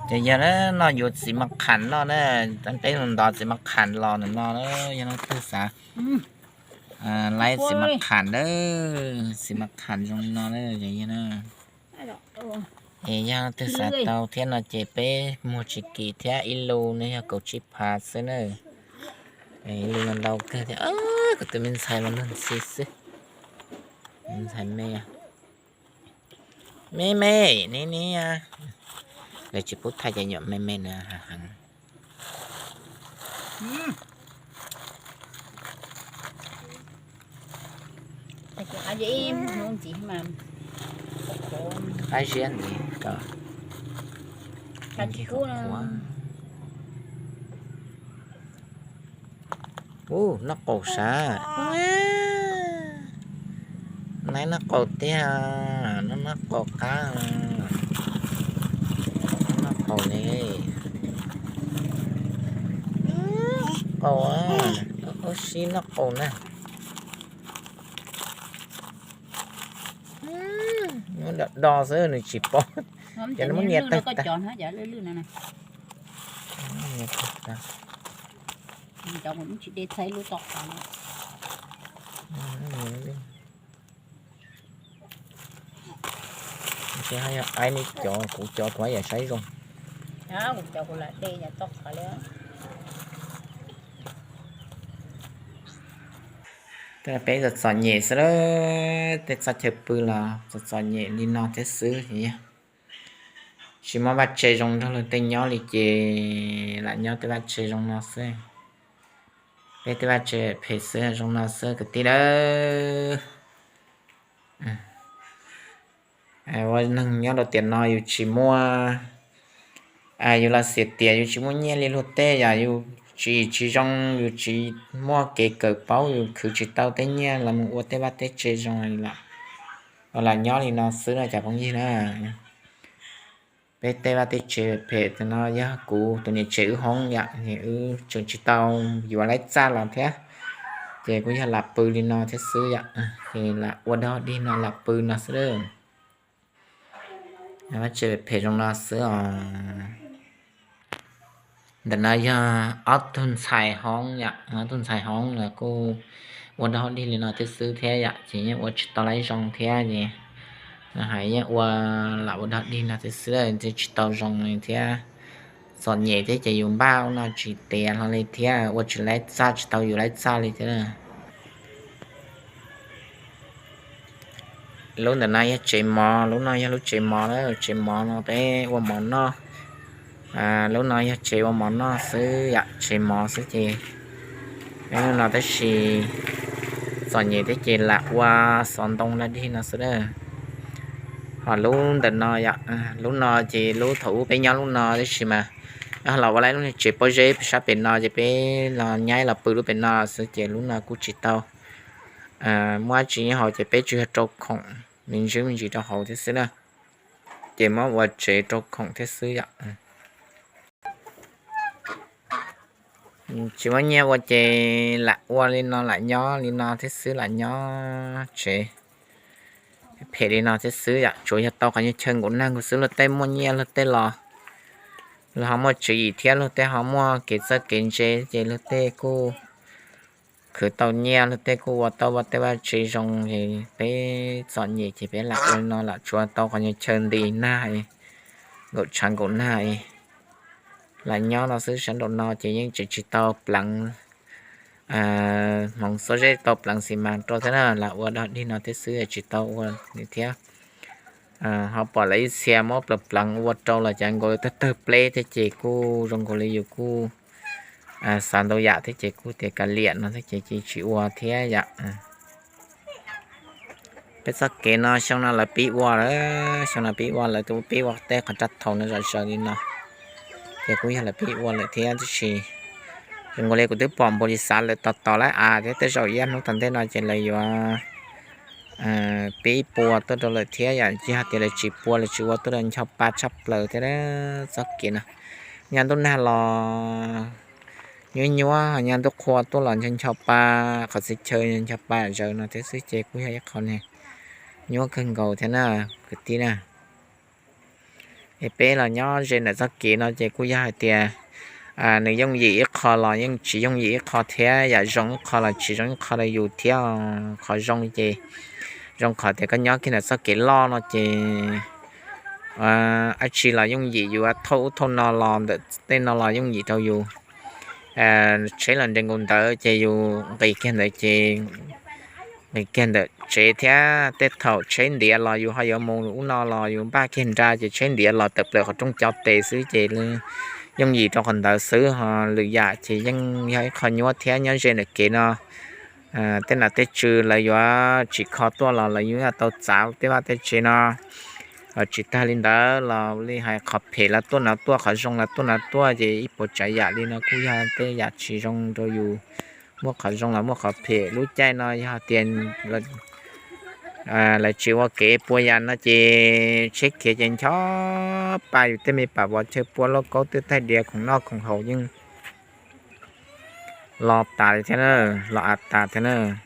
Ces yog no yuav txiv mas qham noj na, peb mus ntov txiv mas qham los ntawm no na, yog leej twg xav laib txiv mas qham na, txiv mas qham zoo li no na. Es yog leej twg xav tau thiab no ces peb muag tsis kim thiab, ib lub no yog kaum tsib phav xwb na. Ib lub no ntau kawg thiab, kuv tus me ntxhais mas luag ntxhi xwb. Ntxhais me, me me, ne ne, lawv tsis pub thaij cov nyuam me me no heev. Qab ziab ntxiv, qhuav. Ub, noj qaum sav. Noj qaum tiag, noj qaum qab, noj qaum ne. Qaum, ub, sib noj qaum na. Muab do do xwb nws tsis paub. Ces nws muab nyias tawg tag. Aib ne cov, kuv cov kuv yam saib zoo. Peb txom txom nyem xwb, tej txoj chaw pw los txom txom nyem li no thiab xwb. Tsis muaj vaj tse zoo nrog luag tej nyob li ces lam nyob tej vaj tse zoo no xwb. Peb tej vaj tse phem xwb zoo no xwb kwv tij lawm. Ua neeg nyob rau tiam no yus tsis muaj, yus los xiam tias yus tsis muaj nyiaj li luag tej, yog yus tsis, tsis zoo, yus tsis muaj kev kawm paub, yus khwv tsis tau tej nyiaj los mus ua tej vaj tej tse zoo los nyob li no xwb no cov phooj ywg na. Peb tej vaj tej tse phem no yog kuv tus niam tsev wb hoob yom, wb tseem tsis tau yuav laib txaj los thiab, ces kuj yog lam pw li no thiab xwb yom, ces lam ua dog dig no lam pw no xwb. Vaj tse phem zoo no xwb os. Ntawm no yog ob tug ntxhais hoob yom, ob tug ntxhais hoob los kuj ua dog dig li no thiab xwb thiab yom, ces yeej ua tsis tau laib zoo thiab ces hais yeej ua lam ua dog dig no thiab xwb, tsis tau zoo li thiab. Txom nyem thiab ces yus npaj ub no tsis tiav hlo li thiab, ua tsis laib txaj, tsis tau yus laib txaj li thiab. Lub ntawm no yog tsev mov, lub no yog lub tsev mov, tsev mov no peb ua mov noj. Lub no yog tsev ua mov noj xwb yom, tsev mov xwb ces peb lub no tab sis txom nyem thiab ces lam ua xov ntoo dog dig no xwb. Ho lub ntawm no yom, lub no ces lub thaum ub peb nyob lub no tab sis mas los ua lawm lub niag tsev pob zeb sab pem no ces peb los nyaib los pw lub pem no xwb ces lub no kuj tsis tau muaj dab tsi nyob hauv ces peb tsuas yog rau khoom me ntsis me ntsis rau hauv thiab xwb na, ces muab ua tsev rau khoom thiab xwb yom. Tsis muaj nyiaj ua ces lam ua li no lam nyob li no thiab xwb, lam nyob tsev phem li no thiab xwb yom. Tsuas yog tau qhov nyuag chaw nkaum nag nkaus xwb, luag tej muaj nyiaj luag tej los luag ho muaj tswv yim thiab luag tej ho muaj kev txawj kev ntse ces luag tej kuj khwv tau nyiaj, luag tej kuj ua tau vaj tej vaj tse zoo, peb txom nyem ces peb lam ua li no lam tsuas tau qhov nyuag chaw nti nag, nkaum tshav nkaum nag lam nyob no xwb. Sab nraum no ces yeej tseem tsis tau pleev hmoov xuab zeb, tau pleev xi mas rau thiab na, lam ua dog dig no thiab xwb tsis tau ua li thiab. Ho pom lawv ib txhia muab pleev pleev ua rau los cas nkaus li tawg tawg pleb thiab ces kuj zoo nkaus li yus kuj xav ntau yam thiab ces kuj tias kav liam no thiab ces cia tsis ua thiab yom. Peb txoj kev no xyoo no lawv pib ua lawm, xyoo no pib ua lawm, twb pib ua tej qhov raj thaum no zom zaws li no, ces kuj yog lawv pib ua lawm thiab tab sis zoo nkaus li kuv twb pom npau li xav lawv tos tos lawm av thiab tej zaum ib ob hnub tom ntej no ces lawv yuav pib pua tuaj rau lawm thiab yom. Yog tias lawv tsis pua lawv tsis ua tuaj rau ncho pa tshaj plaws thiab txoj kev no. Nyob ntuj nag los nyuab nyuab, nyob ntuj qhua tuaj los ncho ncho pa, qhov txhia chaw ncho pa zaws no thiab xwb ces kuj yog ib qho nyuab kawg nkaus thiab na kwv tij na. Es peb los nyob ze ntawm txoj kev no ces kuj yog hais tias nws yooj yim ib qho los yeej tsis yooj yim ib qho thiab, yam zoo ib qho los tsis zoo ib qho rau yus thiab. Qhov zoo ces zoo qhov tias koj nyob kiag ntawm txoj kev loj no ces dab tsi los yooj yim, yus thauj ub thauj no los ntawm tej no los yooj yim rau yus. Tsheb los nres nkaus ntawd ces yus nqis kiag ntawd ces nqis kiag ntawm tsev thiab. Tej thaum tsheb ntiav los yus ho yuav mus ub no los yus npaj kiag nra ces tsheb ntiav los tawm plaws qhov rooj co tes xwb ces yooj yim rau qhov ntawd xwb. Ho lwm yam ces yeej yog ib qho nyuaj thiab. Nyob ze ntawm kev no tej nom tej tswv lawv yuav tsim kho tuaj los lawv yuav tau txav tej vaj tej tsev no. Tsis tag li ntawd los li hais qhov phem lawv tuaj no tuaj, qhov zoo lawv tuaj no tuaj ces ib puas tsav yam li no kuj yog tej yam tsis zoo rau yus. Muaj qhov zoo los muaj qhov phem. Lub caij no yog tias lawv tsis ua kev puas yam no ces tsheb khiav ces ncho pa yus tej me pam vov chaw pua lauj kaub twb thaij diav khoom noj khoom haus yeej los tas li thiab na, los av tas thiab na.